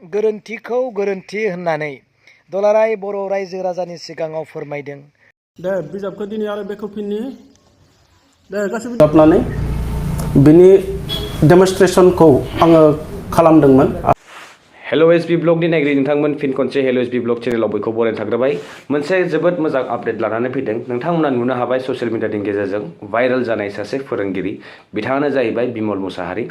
गोरोन्थिखौ गोरोन्थि होननानै दुलाराय बर' रायजो राजानि सिगाङाव फोरमायदों। दे बिजाबखौ दिनै आरो बेखेवफिननि दे गासैबो हाबनानै बिनि डेमनस्ट्रेशनखौ आङो खालामदोंमोन। हेलो एसबी ब्लगनि नायगिरि नोंथांमोन फिन खनसे हेलो एसबी ब्लग चेनेलाव बयखौ बरायनो थाग्रोबाय। मोनसे जोबोद मोजां आपडेट लानानै फैदों। नोंथांमोना नुनो हाबाय ससियेल मिडियानि गेजेरजों भाइरेल जानाय सासे फोरोंगिरि, बिथाङानो जाहैबाय बिमल मुसाहारि।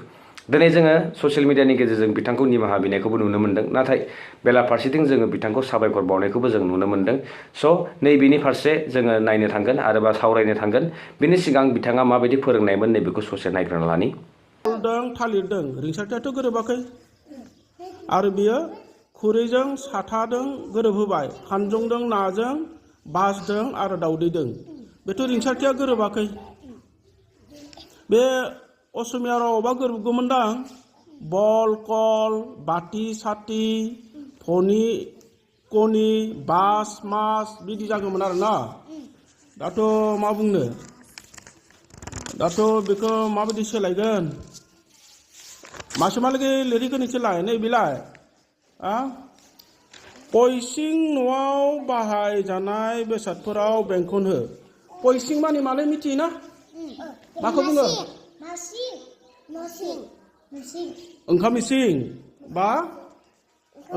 दिनै जोङो ससियेल मिडियानि गेजेरजों बिथांखौ निमाहा बिनायखौबो नुनो मोन्दों, नाथाय बेलाफारसेथिं जोङो बिथांखौ साबायखर बावनायखौबो जों नुनो मोन्दों। स' नैबेनि फारसे जोङो नायनो थांगोन आरोबा सावरायनो थांगोन। बिनि सिगां बिथाङा माबायदि फोरोंनायमोन नैबेखौ ससे नायग्रोना लानि। थालिरदों रिंसारथियाथ' गोरोबाखै आरो बियो खुरैजों साथाजों गोरोबहोबाय, खानजंजों नाजों, बासजों आरो दाउदैजों। बेथ' रिंसारथिया गोरोबाखै। बे असमिया रावावबा गोरोबगौमोनदां। बल कल बाति साति फनि कनि बास मास बिदि जागौमोन आरो ना। दाथ' मा बुंनो, दाथ' बेखौ माबायदि सोलायगोन। मासेमालागै लिरिखौ नोंसोरलाय नैबेलाय पइसिं न'आव बाहायजानाय बेसादफोराव बेंखन हो। पइसिं माने मालाय मिथियोना? माखौ बुङो? ओंखाम इसिं बा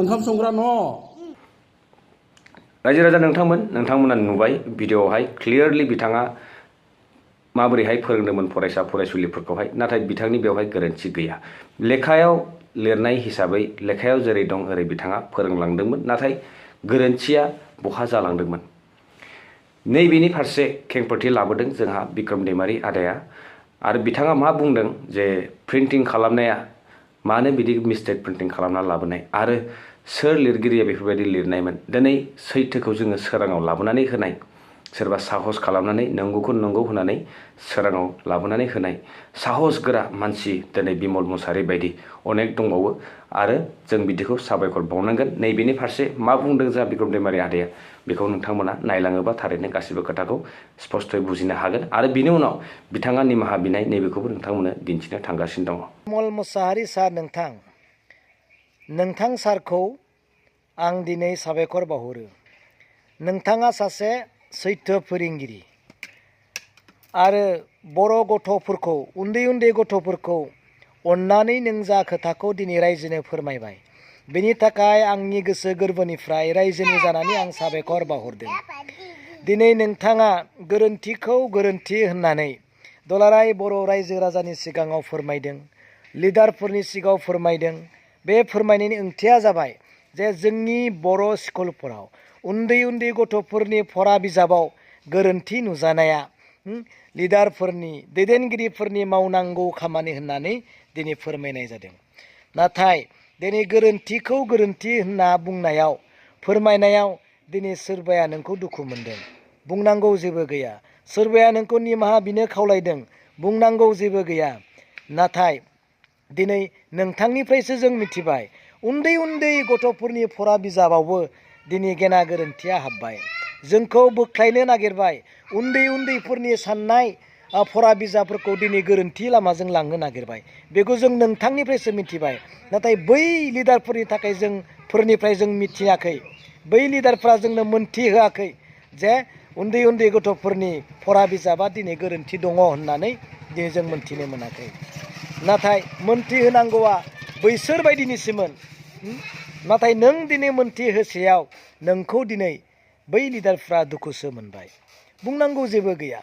ओंखाम संग्रा न'। रायजो राजा नोंथांमोना नुबाय भिडिअआवहाय क्लियारलि बिथाङा माबोरैहाय फोरोंदोंमोन फरायसा फरायसुलिफोरखौहाय, नाथाय बिथांनि बेवहाय गोरोन्थि गैया। लेखायाव लिरनाय हिसाबै लेखायाव जेरै दं ओरै बिथाङा फोरोंलांदोंमोन, नाथाय गोरोन्थिया बहा जालांदोंमोन नैबेनि फारसे खेंफोरथि लाबोदों जोंहा बिक्रम दैमारि आदाया। आरो बिथाङा मा बुंदों जे प्रिन्टिं खालामनाया मानो बिदि मिस्टेक प्रिन्टिं खालामना लाबोनाय आरो सोर लिरगिरिया बेफोरबायदि लिरनायमोन। दिनै सैथोखौ जोङो सोराङाव लाबोनानै होनाय, सोरबा साहस खालामनानै नंगौखौ नंगौ होनानै सोराङाव लाबोनानै होनाय साहस गोरा मानसि दिनै बिमल मुसाहारि बायदि अनेक दंबावो आरो जों बिदिखौ साबायखर बावनांगोन। नैबेनि फारसे मा बुंदों जोंहा बिक्रम दैमारि आदाया, बेखौ नोंथांमोना नायलाङोबा थारैनो गासिबो खोथाखौ स्पष्टयै बुजिनो हागोन आरो बिनि उनाव बिथाङा निमाहा बिनाय नैबेखौबो नोंथांमोननो दिन्थिनो थांगासिनो दङ। बिमल मुसाहारि सार, नोंथां सारखौ आं दिनै साबायखर बावहरो। नोंथाङा सासे सैथो फोरोंगिरि आरो बर' गथ'फोरखौ, उन्दै उन्दै गथ'फोरखौ अननानै नों जा खोथाखौ दिनै रायजोनो फोरमायबाय, बेनि थाखाय आंनि गोसो गोरबोनिफ्राय रायजोनि जानानै आं साबायखर बावहरदों। दिनै नोंथाङा गोरोन्थिखौ गोरोन्थि होननानै दुलाराय बर' रायजो राजानि सिगाङाव फोरमायदों, लिडारफोरनि सिगाङाव फोरमायदों। बे फोरमायनायनि ओंथिया जाबाय जे जोंनि बर' स्कुलफोराव उन्दै उन्दै गथ'फोरनि फरा बिजाबाव गोरोन्थि नुजानाया लिडारफोरनि, दैदेनगिरिफोरनि मावनांगौ खामानि होननानै दिनै फोरमायनाय जादों। नाथाय दिनै गोरोन्थिखौ गोरोन्थि होनना बुंनायाव, फोरमायनायाव दिनै सोरबाया नोंखौ दुखु मोनदों, बुंनांगौ जेबो गैया। सोरबाया नोंखौ निमाहा बिनो खावलायदों, बुंनांगौ जेबो गैया। नाथाय दिनै नोंथांनिफ्रायसो जों मिथिबाय उन्दै उन्दै गथ'फोरनि फरा बिजाबावबो दिनै गेना गोरोन्थिया हाबबाय, जोंखौ बोख्लायनो नागिरबाय। उन्दै उन्दैफोरनि साननाय फरा बिजाबफोरखौ दिनै गोरोन्थि लामाजों लांनो नागिरबाय। बेखौ जों नोंथांनिफ्रायसो मिथिबाय। नाथाय बै लिडारफोरनि थाखाय फोरनिफ्राय जों मिथियाखै, बै लिडारफ्रा जोंनो मोनथिहोआखै जे उन्दै उन्दै गथ'फोरनि फरा बिजाबा दिनै गोरोन्थि दङ होननानै दिनै जों मोनथिनो मोनाखै। नाथाय मोनथिहोनांगौआ बैसोर बायदिनिसोमोन। नाथाय नों दिनै मोनथिहोसेयाव नोंखौ दिनै बै लिडारफ्रा दुखुसो मोनबाय। बुंनांगौ जेबो गैया,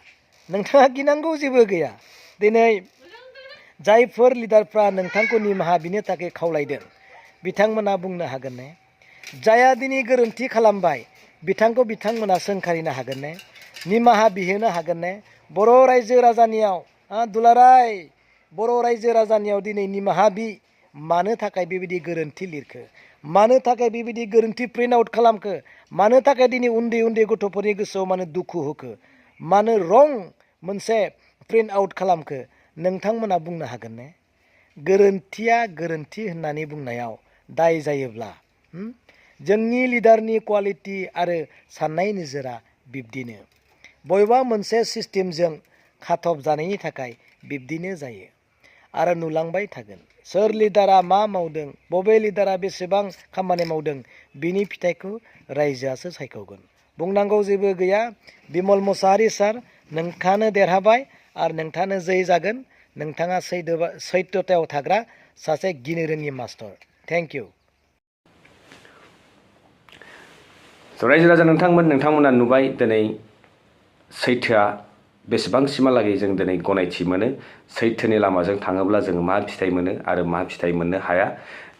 नोंथाङा गिनांगौ जेबो गैया। दिनै जायफोर लिडारफ्रा नोंथांखौ निमाहा बिनो थाखाय खावलायदों, बिथांमोना बुंनो हागोन ने? जायहा दिनै गोरोन्थि खालामबाय बिथांखौ बिथांमोना सोंखारिनो हागोन ने? निमाहा बिहोनो हागोन ने? बर' रायजो राजानियाव, दुलाराय बर' रायजो राजानियाव दिनै निमाहा बि। मानो थाखाय बेबायदि गोरोन्थि लिरखो? मानो थाखाय बेबायदि गोरोन्थि प्रिन्ट आउट खालामखो? मानो थाखाय दिनै उन्दै उन्दै गथ'फोरनि गोसोआव मानो दुखु होखो? मानो रं मोनसे प्रिन्ट आउट खालामखो? नोंथांमोना बुंनो हागोन ने? गोरोन्थिया गोरोन्थि होननानै बुंनायाव दाय जायोब्ला जोंनि लिडारनि क्वालिटि आरो साननाय नोजोरा बिब्दिनो बबेबा मोनसे सिस्टेमजों खाथब जानायनि थाखाय बिब्दिनो जायो आरो नुलांबाय थागोन। सोर लिडारा मा मावदों, बबे लिडारा बेसेबां खामानि मावदों, बिनि फिथाइखौ रायजोआसो सायख'गोन। बुंनांगौ जेबो गैया। बिमल मुसाहारि सार, नोंथाङानो देरहाबाय आरो नोंथाङानो जै जागोन। नोंथाङा सैथोतायाव थाग्रा सासे गिनो रोङि मास्टर। Thank you. रायजो राजा नोंथांमोना नुबाय दिनै सैथोआ बेसेबांसिमहालागै जों दिनै गनायथि मोनो, सैथोनि लामाजों थाङोब्ला जों मा फिथाइ मोनो आरो मा फिथाइ मोननो हाया।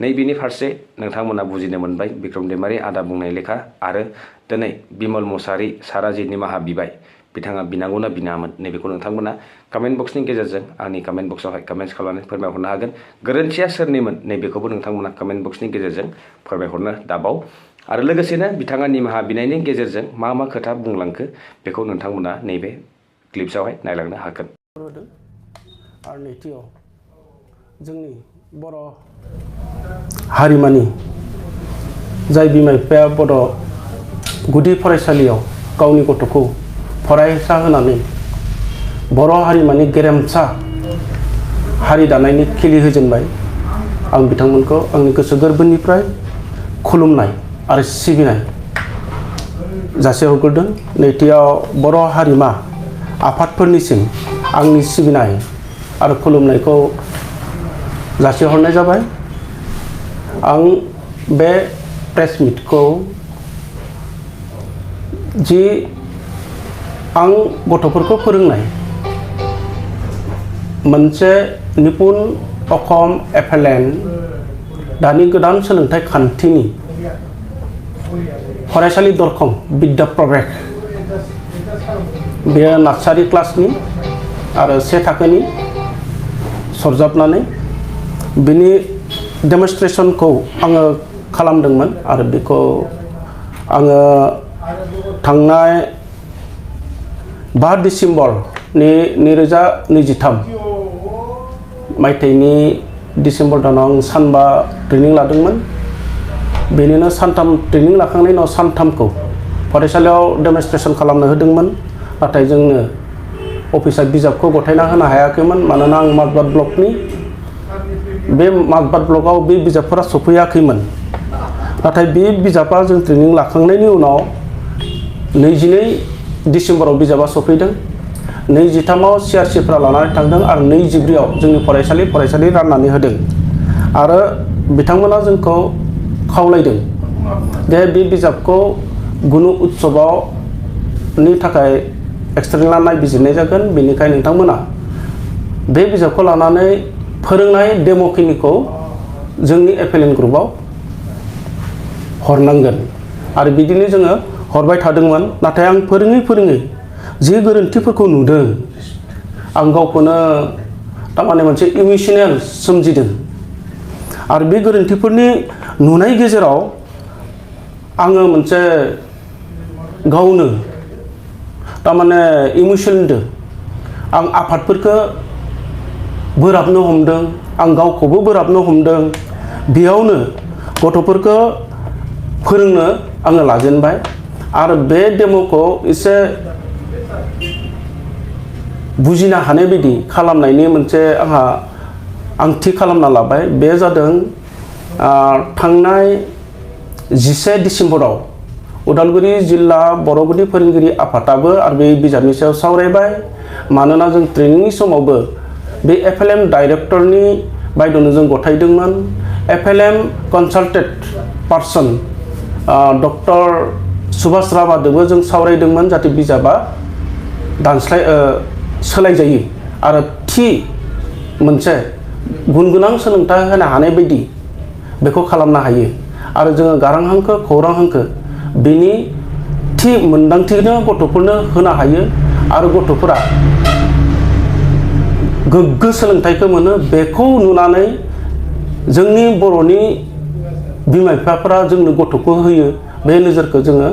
नैबेनि फारसे नोंथांमोना बुजिनो मोनबाय बिक्रम दैमारि आदा बुंनाय लेखा। आरो दिनै बिमल मुसाहारि सारा जि निमाहा बिबाय, बिथाङा बिनांगौना बिनाङामोन नैबेखौ नोंथांमोना कमेन्ट बक्सनि गेजेरजों आंनि कमेन्ट बक्सआवहाय कमेन्ट्स खालामनानै फोरमायहरनो हागोन। गोरोन्थिया सोरनिमोन नैबेखौबो नोंथांमोना कमेन्ट बक्सनि गेजेरजों फोरमायहरनो दाबाव। आरो लोगोसेनो बिथाङा निमाहा बिनायनि गेजेरजों मा मा खोथा बुंलांखो बेखौ नोंथांमोना नैबे क्लिप्सआवहाय नायलांनो हागोन। आरो नैथियाव जोंनि बर' हारिमानि जाय बिमा बिफाया बर' गुदि फरायसालियाव गावनि गथ'खौ फरायसा होनानै बर' हारिमानि गेरेमसा हारि दानायनि खिलि होजेनबाय, आं बिथांमोनखौ आंनि गोसो गोरबोनिफ्राय खुलुमनाय आरो सिबिनाय जासिहरग्रोदों। नैथियाव बर' हारिमा आफादफोरनिसिम आंनि सिबिनाय आरो खुलुमनायखौ जासिहरनाय जाबाय। आं बे प्रेस मिटखौ जि आं गथ'फोरखौ फोरोंनाय मोनसे निपुन अखम एफएलएन दानि गोदान सोलोंथाइ खान्थिनि फरायसालि दरखं बिद्या प्रवेश, बेयो नार्सारि क्लासनि आरो 1 थाखोनि सरजाबनानै बिनि डेमनस्ट्रेसनखौ आङो खालामदोंमोन। आरो बेखौ आङो थांनाय 5 डिसेम्बरनि 2023 मायथाइनि डिसेम्बर दानाव आं सानबा ट्रेनिं लादोंमोन। बेनिनो सानथाम ट्रेनिं लाखांनायनि उनाव सानथामखौ फरायसालियाव डेमनस्ट्रेसन खालामनो होदोंमोन। नाथाय जोंनो अफिसा बिजाबखौ गथायना होनो हायाखैमोन, मानोना आं माजबाद ब्लकनि बे माजबाद ब्लकआव बे बिजाबफोरा सफैयाखैमोन। नाथाय बे बिजाबा जों ट्रेनिं लाखांनायनि उनाव 22 डिसेम्बराव बिजाबा सफैदों। 23आव सिआरसिफ्रा लानानै थांदों आरो 24आव जोंनि फरायसालि राननानै होदों। आरो बिथांमोना जोंखौ खावलायदों दे बे बिजाबखौ गुनु उत्सवनि थाखाय एक्सटार्नेल नायबिजिरनाय जागोन, बेनिखायनो नोंथांमोना बे बिजाबखौ लानानै फोरोंनाय डेम'खिनिखौ जोंनि एफएलएन ग्रुपआव हरनांगोन। आरो बिदिनो जोङो हरबाय थादोंमोन। नाथाय आं फोरोङै जि गोरोन्थिफोरखौ नुदों, आं गावखौनो थारमाने मोनसे इमोसनेल सोमजिदों। आरो बे गोरोन्थिफोरनि नुनाय गेजेराव आङो मोनसे गावनो थारमाने इमोसनेल आं आफादफोरखौ बोराबनो हमदों, आं गावखौबो बोराबनो हमदों। बेयावनो गथ'फोरखौ फोरोंनो आङो लाजेनबाय। आरो बे डेम'खौ एसे बुजिनो हानाय बायदि खालामनायनि मोनसे आं थि खालामना लाबाय। बे जादों थांनाय 11 डिसेम्बराव उदालगुरि जिल्ला बर' गुदि फोरोंगिरि आफादाबो आरो बे बिजाबनि सायाव सावरायबाय। मानोना जों ट्रेनिंनि समावबो बे एफएलएम डाइरेक्टरनि बायद'नो जों गथायदोंमोन। एफएलएम कनसाल्टेड पार्सन डक्टर सुभाष राभादोबो जों सावरायदोंमोन जाहाथे बिजाबा सोलायजायो आरो थि मोनसे गुन गोनां सोलोंथाइ होनो हानाय बायदि बेखौ खालामनो हायो। आरो जोङो गारां हांखो खौरां हांखो बेनि थि मोन्दांथिनो गथ'फोरनो होनो हायो आरो गथ'फोरा गोग्गो सोलोंथाइखौ मोनो। बेखौ नुनानै जोंनि बर'नि बिमा बिफाफोरा जोंनो गथ'खौ होयो, बे नोजोरखौ जोङो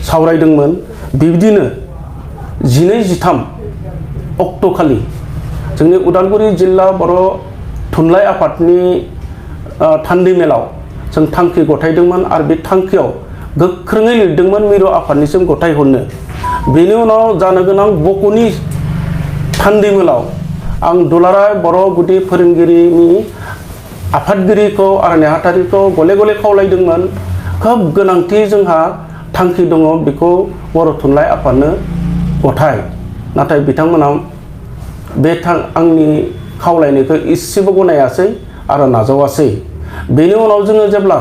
सावरायदोंमोन। बिब्दिनो 12-13 अक्ट'खालि जोंनि उदालगुरि जिल्ला बर' थुनलाइ आफादनि थान्दै मेलाव जों थांखि गथायदोंमोन। आरो बे थांखियाव गोख्रोङै लिरदोंमोन मिरु आफादनिसिम गथायहरनो। बेनि उनाव जानो गोनां बक'नि थान्दै मेलाव आं दुलाराय बर' गुदि फोरोंगिरिनि आफादगिरिखौ आरो नेहाथारिखौ गले गले खावलायदोंमोन खोब गोनांथि जोंहा थांखि दङ बेखौ बर' थुनलाइ आफादनो गथाय नाथाय बिथांमोना बे आंनि खावलायनायखौ इसेबो गनायासै आरो नाजावासै बेनि उनाव जोङो जेब्ला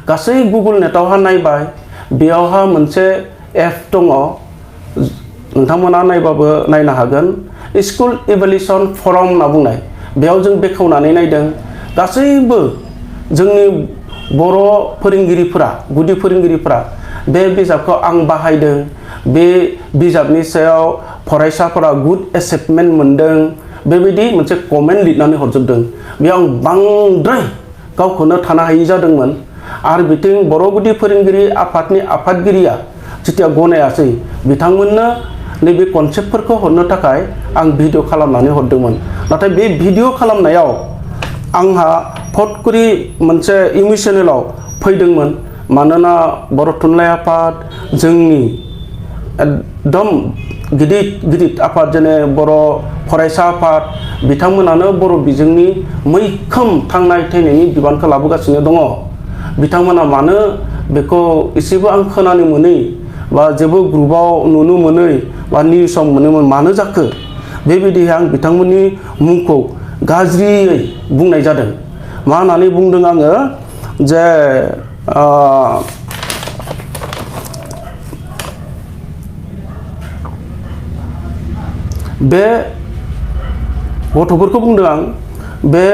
गासै गुगोल नेटआवहा नायबाय बेयावहा मोनसे एप दङ नोंथांमोना नायबाबो नायनो हागोन स्कुल इभेलुसन फराम होनना बुंनाय बेयाव जों बेखेवनानै नायदों गासैबो जोंनि बर' फोरोंगिरिफोरा गुदि फोरोंगिरिफोरा बे बिजाबखौ आं बाहायदों बे बिजाबनि सायाव फरायसाफोरा गुड एसेसमेन्ट मोनदों बेबायदि मोनसे कमेन्ट लिरनानै हरजोबदों बेयाव आं बांद्राय गावखौनो थानो हायि जादोंमोन आरो बिथिं बर' गुदि फोरोंगिरि आफादनि आफादगिरिया जेथिया गनायासै बिथांमोननो नैबे कनसेप्टफोरखौ हरनो थाखाय आं भिडिअ खालामनानै हरदोंमोन नाथाय बे भिडिअ खालामनायाव आंहा फटकरि मोनसे इमोसनेलाव फैदोंमोन मानोना बर' थुनलाइ आफाद जोंनि एकदम गिदिर आफाद जेने बर' फरायसा आफाद बिथांमोनानो बर' बिजोंनि मैखोम थांनाय थैनायनि बिबानखौ लाबोगासिनो दङ बिथांमोना मानो बेखौ एसेबो आं खोनानो मोनै बा जेबो ग्रुपाव नुनो मोनै बा निउसाव मोनोमोन मानो जाखो बेबायदि आं बिथांमोननि मुंखौ गाज्रियै बुंनाय जादों मा होननानै बुंदों आङो जे बे गथ'फोरखौ बुंदों आं बे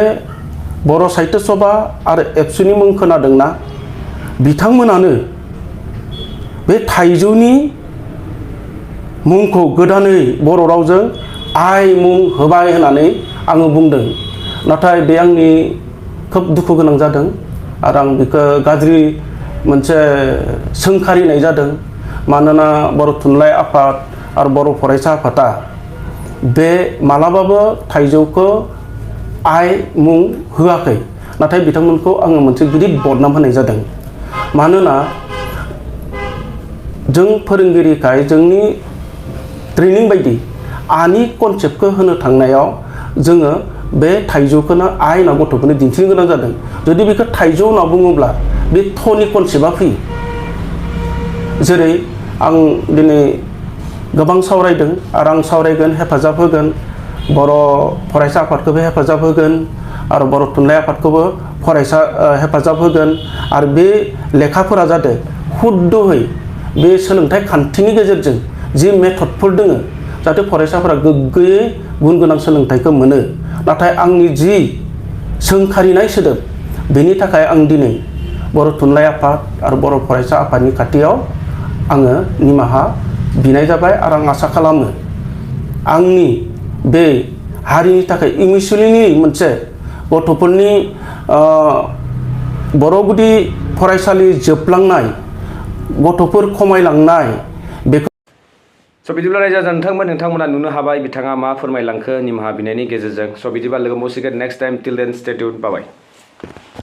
बर' साहित्य सभा आरो एबसुनि मुं खोनादोंना बिथांमोनानो बे थाइजौनि मुंखौ गोदानै बर' रावजों आइ मुं होबाय होननानै आङो बुंदों नाथाय बे आंनि खोब दुखु गोनां जादों आरो आं बेखौ गाज्रि मोनसे सोंखारिनाय जादों मानोना बर' थुनलाइ आफाद आरो बर' फरायसा आफादा बे मालाबाबो थाइजौखौ आइ मुं होआखै नाथाय बिथांमोनखौ आङो मोनसे गिदिर बदनाम होनाय जादों मानोना जों फोरोंगिरिखाय जोंनि ट्रेनिं बायदि आनि कनसेप्टखौ होनो थांनायाव जोङो बे थाइजौखौनो आइ होनना गथ'फोरनो दिन्थिनो गोनां जादों जुदि बेखौ थाइजौ होनना बुङोब्ला बे थनि कनसेप्टआ फैयो जेरै आं दिनै गोबां सावरायदों आरो आं सावरायगोन हेफाजाब होगोन बर' फरायसा आफादखौबो हेफाजाब होगोन आरो बर' थुनलाइ आफादखौबो हेफाजाब होगोन आरो बे लेखाफोरा जाहाथे हुद्द'है बे सोलोंथाइ खान्थिनि गेजेरजों जि मेथडफोर दङ जाहाथे फरायसाफोरा गोग्गोयै गुन गोनां सोलोंथाइखौ मोनो नाथाय आंनि जि सोंखारिनाय सोदोब बेनि थाखाय आं दिनै बर' थुनलाइ आफाद आरो बर' फरायसा आफादनि खाथियाव आङो निमाहा बिनाय जाबाय आरो आं आसा खालामो आंनि बे हारिनि थाखाय इमोसनेलि मोनसे गथ'फोरनि बर' गुदि फरायसालि जोबलांनाय गथ'फोर खमायलांनाय बेखौ स' बिदिब्ला रायजो नोंथांमोना नुनो हाबाय बिथाङा मा फोरमायलांखो निमाहा बिनायनि गेजेरजों स' बिदिबा लोगो मोनसिगोन नेक्स्ट टाइम टिल देन स्टे टिउन बाय